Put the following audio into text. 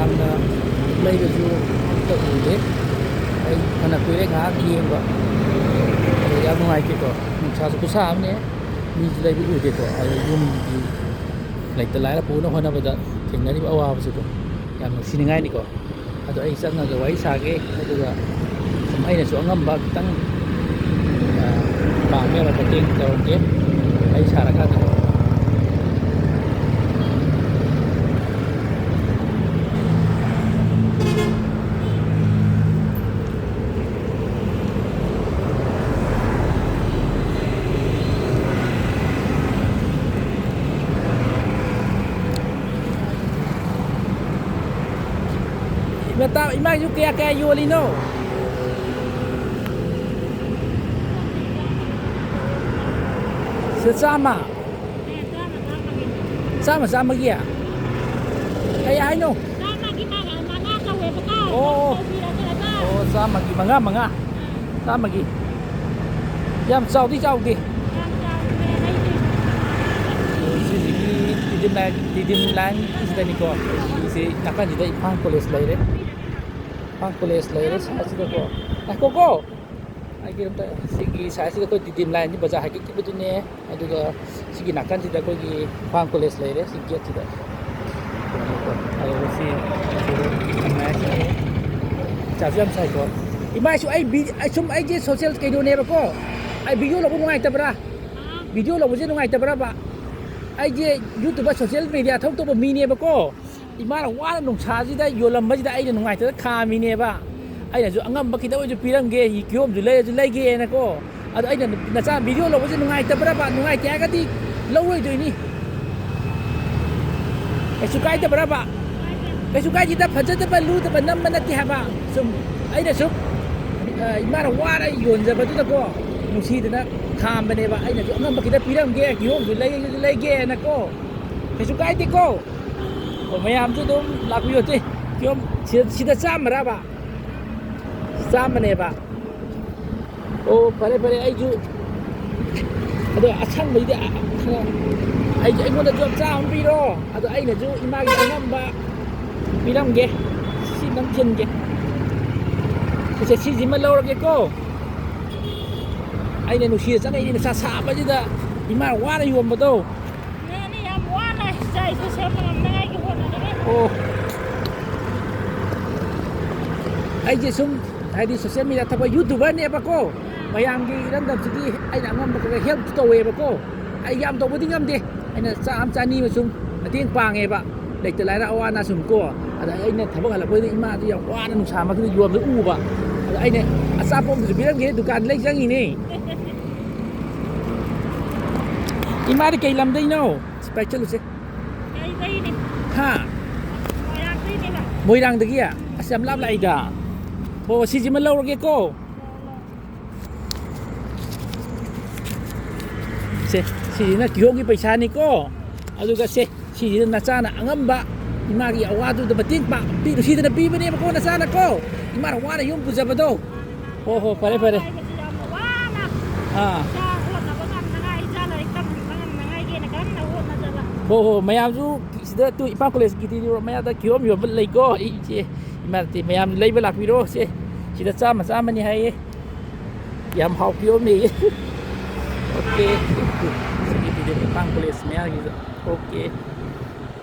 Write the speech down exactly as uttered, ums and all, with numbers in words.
ꯑꯗꯨꯅ ꯂꯩꯕꯁꯨ ꯑꯝꯇ ꯎꯗꯦ꯫ ꯑꯩ ꯐꯅ ꯀꯨꯏꯔꯦ ꯉꯥꯏꯍꯥꯛ ꯌꯦꯡꯕ꯫ ꯑꯗꯨ ꯌꯥꯝ ꯅꯨꯡꯉꯥꯏꯇꯦꯀꯣ꯫ ꯅꯨꯡꯁꯥꯁꯨ ꯈꯨꯠꯁꯥ ꯑꯃꯅꯦ, ꯃꯤꯁꯨ ꯂꯩꯕ ꯎꯗꯦꯀꯣ꯫ ꯑꯗꯨ ꯌꯨꯝꯒꯤ ꯂꯩꯇ ꯂꯥꯏꯔ ꯄꯨꯅ ꯍꯣꯠꯅꯕꯗ ꯊꯦꯡꯅꯔꯤꯕ ꯑꯋꯥꯕꯁꯤꯀꯣ, ꯌꯥꯝ ꯅꯨꯡꯁꯤꯅꯤꯡꯉꯥꯏꯅꯤꯀꯣ꯫ ꯑꯗꯣ ꯑꯩ ꯆꯪꯉꯒ ꯋꯥꯔꯤ ꯁꯥꯒꯦ, ꯑꯗꯨꯒ ꯁꯨꯝ ꯑꯩꯅꯁꯨ ꯑꯉꯝꯕ ꯈꯤꯇꯪ, ꯑ, ꯄꯥꯡꯕ ꯌꯥꯕ ꯃꯇꯦꯡ ꯇꯧꯔꯝꯒꯦ, ꯋꯥꯔꯤ ꯁꯥꯔꯀꯥꯟꯗ꯫ ꯏꯃꯥ, ꯏꯃꯥꯏꯁꯨ ꯀꯌꯥ ꯀꯌꯥ ꯌꯣꯜꯂꯤꯅꯣ? ꯁꯤꯗ ꯆꯥꯝꯃ? ꯆꯥꯝꯃ, ꯆꯥꯝꯃꯒꯤ? ꯀꯌꯥ ꯍꯥꯏꯅꯣ? ꯆꯥꯝꯃꯒꯤ ꯃꯉꯥ, ꯃꯉꯥ ꯇꯧꯋꯦꯕꯀꯣ꯫ ꯑꯣ, ꯑꯣ꯫ ꯇꯧꯕꯤꯔꯒꯦ, ꯂꯨꯄꯥ꯫ ꯑꯣ, ꯆꯥꯝꯃꯒꯤ ꯃꯉꯥ, ꯃꯉꯥ꯫ ꯆꯥꯝꯃꯒꯤ꯫ ꯌꯥꯝ ꯆꯥꯎꯗꯤ ꯆꯥꯎꯗꯦ꯫ ꯌꯥꯝ ꯆꯥꯎꯗꯦ, ꯂꯩꯇꯦ꯫ ꯁꯤꯁꯤꯒꯤ ꯇꯤꯗꯤꯝ ꯂꯥꯏꯟ, ꯇꯤꯗꯤꯝ ꯂꯥꯏꯟꯁꯤꯗꯅꯤꯀꯣ꯫ ꯁꯤ ꯅꯥꯀꯟꯁꯤꯗ ꯏꯝꯐꯥꯜ ꯀꯣꯂꯦꯖ ꯂꯩꯔꯦ꯫ ꯏꯝꯐꯥꯜ ꯀꯣꯂꯦꯖ ꯂꯩꯔꯦ ꯁꯥꯏꯠꯁꯤꯗꯀꯣ꯫ ꯉꯥꯏꯈꯣꯀꯣ꯫ ꯑꯩꯒꯤ ꯑꯝꯇ ꯁꯤꯒꯤ ꯁꯥꯏꯠꯁꯤꯗ ꯑꯩꯈꯣꯏ ꯇꯤꯗꯤꯝ ꯂꯥꯏꯟꯒꯤ ꯕꯖꯥꯔ ꯍꯥꯏꯀꯠꯈꯤꯕꯗꯨꯅꯦ꯫ ꯑꯗꯨꯒ ꯁꯤꯒꯤ ꯅꯥꯀꯟꯁꯤꯗ ꯑꯩꯈꯣꯏꯒꯤ ꯏꯝꯐꯥꯜ ꯀꯣꯂꯦꯖ ꯂꯩꯔꯦ, ꯁꯤ ꯒꯦꯠꯁꯤꯗ꯫ ꯑꯗꯨꯒ ꯁꯤ ꯏꯆꯥꯁꯨ ꯌꯥꯝ ꯁꯥꯏꯀꯣ꯫ ꯏꯃꯥꯁꯨ ꯑꯩ ꯚꯤ-, ꯑꯩ ꯁꯨꯝ ꯑꯩꯁꯦ ꯁꯣꯁꯦꯜ ꯀꯩꯅꯣꯅꯦꯕꯀꯣ꯫ ꯑꯩ ꯚꯤꯗꯤꯑꯣ ꯂꯧꯕ ꯅꯨꯡꯉꯥꯏꯇꯕ꯭ꯔꯥ? ꯚꯤꯗꯤꯑꯣ ꯂꯧꯕꯁꯦ ꯅꯨꯡꯉꯥꯏꯇꯕ꯭ꯔꯕ? ꯑꯩꯁꯦ ꯌꯨꯇ꯭ꯌꯨꯕꯔ, ꯁꯣꯁꯦꯜ ꯃꯦꯗꯤꯌꯥ ꯊꯕꯛ ꯇꯧꯕ ꯃꯤꯅꯦꯕꯀꯣ꯫ ꯏꯃꯥꯅ ꯋꯥꯅ ꯅꯨꯡꯁꯥꯁꯤꯗ ꯌꯣꯜꯂꯝꯕꯁꯤꯗ ꯑꯩꯅ ꯅꯨꯡꯉꯥꯏꯇꯗꯅ ꯈꯥꯝꯃꯤꯅꯦꯕ꯫ ꯑꯩꯅꯁꯨ ꯑꯉꯝꯕ ꯈꯤꯇꯪ ꯑꯣꯏꯁꯨ ꯄꯤꯔꯝꯒꯦ, ꯀꯤꯍꯣꯝꯁꯨ ꯂꯩꯔꯁꯨ ꯂꯩꯒꯦꯅꯀꯣ꯫ ꯑꯗꯣ ꯑꯩꯅ ꯅꯆꯥ ꯚꯤꯗꯤꯑꯣ ꯂꯧꯕꯁꯦ ꯅꯨꯡꯉꯥꯏꯇꯕ꯭ꯔꯕ? ꯅꯨꯡꯉꯥꯏꯇꯦ ꯍꯥꯏꯔꯒꯗꯤ ꯂꯧꯔꯣꯏꯗꯣꯏꯅꯤ꯫ ꯀꯩꯁꯨ ꯀꯥꯏꯗꯕ꯭ꯔꯕ? ꯀꯩꯁꯨ ꯀꯥꯏꯗꯦꯗ, ꯐꯖꯗꯕ, ꯂꯨꯗꯕ ꯅꯝꯕ ꯅꯠꯇꯦ ꯍꯥꯏꯕ꯫ ꯁꯨꯝ, ꯑꯩꯅ ꯁꯨꯝ, ꯑ, ꯏꯃꯥꯅ ꯋꯥꯅ ꯌꯣꯟꯖꯕꯗꯨꯗꯀꯣ, ꯅꯨꯡꯁꯤꯗꯅ ꯈꯥꯝꯕꯅꯦꯕ꯫ ꯑꯩꯅꯁꯨ ꯑꯉꯝꯕ ꯈꯤꯇꯪ ꯄꯤꯔꯝꯒꯦ, ꯀꯤꯍꯣꯝꯁꯨ ꯂꯩ-, ꯂꯩꯒꯦꯅꯀꯣ꯫ ꯀꯩꯁꯨ ꯀꯥꯏꯗꯦꯀꯣ꯫ ꯑꯣ, ꯃꯌꯥꯝꯁꯨ ꯑꯗꯨꯝ ꯂꯥꯛꯄꯤꯌꯣ꯫ ꯁꯤ ꯀꯤꯍꯣꯝ ꯁꯤꯗ, ꯁꯤꯗ ꯆꯥꯝꯃꯔꯕ? ꯆꯥꯝꯃꯅꯦꯕ꯫ ꯑꯣ, ꯐꯔꯦ, ꯐꯔꯦ, ꯑꯩꯁꯨ ꯑꯗꯣ ꯑꯁꯪꯕꯩꯗꯤ ꯑ-, ꯑ-, ꯑꯩꯁꯨ, ꯑꯩꯉꯣꯟꯗꯁꯨ ꯆꯥꯝꯃ ꯄꯤꯔꯣ꯫ ꯑꯗꯣ ꯑꯩꯅꯁꯨ ꯏꯃꯥꯒꯤ ꯑꯉꯝꯕ ꯄꯤꯔꯝꯒꯦ꯫ ꯁꯤ ꯅꯪ ꯊꯤꯟꯒꯦ꯫ ꯁꯤꯁꯦ, ꯁꯤꯁꯤꯃ ꯂꯧꯔꯒꯦꯀꯣ꯫ ꯑꯩꯅ ꯅꯨꯡꯁꯤꯅ ꯆꯠꯅꯩꯅꯦ, ꯅꯨꯡꯁꯥ ꯁꯥꯕꯁꯤꯗ ꯏꯃꯥ ꯋꯥꯅ ꯌꯣꯟꯕꯗꯣ꯫ ꯃꯥꯅꯦ, ꯌꯥꯝ ꯋꯥꯅ ꯏꯆꯥ ꯏꯁꯨ ꯁꯦꯝꯕ ꯉꯝꯅꯉꯥꯏꯒꯤ ꯍꯣꯠꯅꯔꯤꯅꯦ꯫ ꯑꯣ꯫ ꯑꯩꯁꯦ ꯁꯨꯝ, ꯍꯥꯏꯗꯤ, ꯁꯣꯁꯤꯌꯦꯜ ꯃꯦꯗꯤꯌꯥ ꯊꯕꯛ ꯌꯨꯇꯨꯕꯔꯅꯦꯕꯀꯣ꯫ ꯃꯌꯥꯝꯒꯤ ꯏꯔꯝꯗꯝꯁꯤꯒꯤ ꯑꯩꯅ ꯑꯉꯝꯕ ꯈꯔ ꯈꯔ ꯍꯦꯜꯞ ꯇꯧꯋꯦꯕꯀꯣ꯫ ꯑꯩ ꯌꯥꯝ ꯇꯧꯕꯗꯤ ꯉꯝꯗꯦ꯫ ꯑꯩꯅ ꯆꯥ ꯑꯃ ꯆꯥꯅꯤ ꯑꯃ ꯁꯨꯝ ꯃꯇꯦꯡ ꯄꯥꯡꯉꯦꯕ꯫ ꯂꯩꯇ ꯂꯥꯏꯔ ꯑꯋꯥ ꯑꯅꯥ ꯁꯨꯝ ꯀꯣ꯫ ꯑꯗ ꯑꯩꯅ ꯊꯕꯛ ꯍꯜꯂꯛꯄꯗ ꯏꯃꯥꯗꯨ ꯌꯥꯝ ꯋꯥꯅ ꯅꯨꯡꯁꯥ ꯃꯔꯛꯇꯨꯗ ꯌꯣꯟꯕꯗ ꯎꯕ꯫ ꯑꯗ ꯑꯩꯅ ꯑꯆꯥꯄꯣꯠ ꯑꯃꯁꯨ ꯄꯤꯔꯝꯒꯦ, ꯗꯨꯀꯥꯟꯗ ꯂꯩ ꯆꯪꯉꯤꯅꯦ꯫ ꯏꯃꯥꯗꯤ ꯀꯩ ꯂꯝꯗꯩꯅꯣ? ꯁꯤ ꯄꯥꯏꯁꯜꯂꯨꯁꯦ꯫ ꯀꯩꯗꯩꯅꯦ? ꯍꯥ? ꯃꯣꯏꯔꯥꯡꯗꯩꯅꯦꯕ꯫ ꯃꯣꯏꯔꯥꯡꯗꯒꯤ? ꯑꯁ, ꯌꯥꯝ ꯂꯥꯞ ꯂꯥꯛꯏꯗ꯫ ꯑꯣ, ꯁꯤꯁꯤꯃ ꯂꯧꯔꯒꯦꯀꯣ꯫ ꯁꯦ, ꯁꯤꯁꯤꯅ ꯀꯤꯍꯣꯝꯒꯤ ꯄꯩꯁꯥꯅꯤꯀꯣ꯫ ꯑꯗꯨꯒ ꯁꯦ, ꯁꯤꯁꯤꯅ ꯅꯆꯥꯅ ꯑꯉꯝꯕ ꯏꯃꯥꯒꯤ ꯑꯋꯥꯗꯨꯗ ꯃꯇꯦꯡ ꯄꯥꯡ-, ꯄꯤ-, ꯅꯨꯡꯁꯤꯗꯅ ꯄꯤꯕꯅꯦꯕꯀꯣ ꯅꯆꯥꯅꯀꯣ꯫ ꯏꯃꯥꯅ ꯋꯥꯅ ꯌꯨꯝ ꯄꯨꯖꯕꯗꯣ꯫ ꯍꯣ, ꯍꯣ, ꯐꯔꯦ, ꯐꯔꯦ꯫ ꯍꯥꯏꯕꯁꯤ ꯌꯥꯝꯅ ꯋꯥꯅ ꯑꯥ꯫ ꯏꯆꯥ ꯍꯣꯠꯅꯕ ꯉꯝꯅꯉꯥꯏ, ꯏꯆꯥ ꯂꯥꯏꯔꯤꯛ ꯇꯝꯍꯟꯕ ꯉꯝꯅꯉꯥꯏꯒꯤꯅ ꯀꯟꯅ ꯍꯣꯠꯅꯖꯕ꯫ ꯍꯣ, ꯍꯣ, ꯃꯌꯥꯝꯁꯨ ꯁꯤꯗ ꯇꯨ ꯏꯝꯐꯥꯜ ꯀꯣꯂꯦꯖꯀꯤ ꯇꯤꯗꯤ ꯃꯌꯥꯗ ꯀꯤꯍꯣꯝ ꯌꯣꯟꯕ ꯂꯩꯀꯣ꯫ ꯑꯩ ꯏꯆꯦ, ꯏꯃꯥ ꯅꯠꯇꯦ, ꯃꯌꯥꯝ ꯂꯩꯕ ꯂꯥꯛꯄꯤꯔꯣ꯫ ꯁꯦ, ꯁꯤꯗ ꯆꯥꯝꯃ, ꯆꯥꯝꯃꯅꯤ ꯍꯥꯏꯌꯦ꯫ ꯌꯥꯝ ꯍꯥꯎ ꯀꯤꯍꯣꯝꯅꯦꯌꯦ꯫ ꯑꯣꯀꯦ꯫ ꯁꯤꯒꯤ ꯇꯤꯗꯤ ꯏꯝꯐꯥꯜ ꯀꯣꯂꯦꯖ ꯃꯌꯥꯒꯤꯗ꯫ ꯑꯣꯀꯦ꯫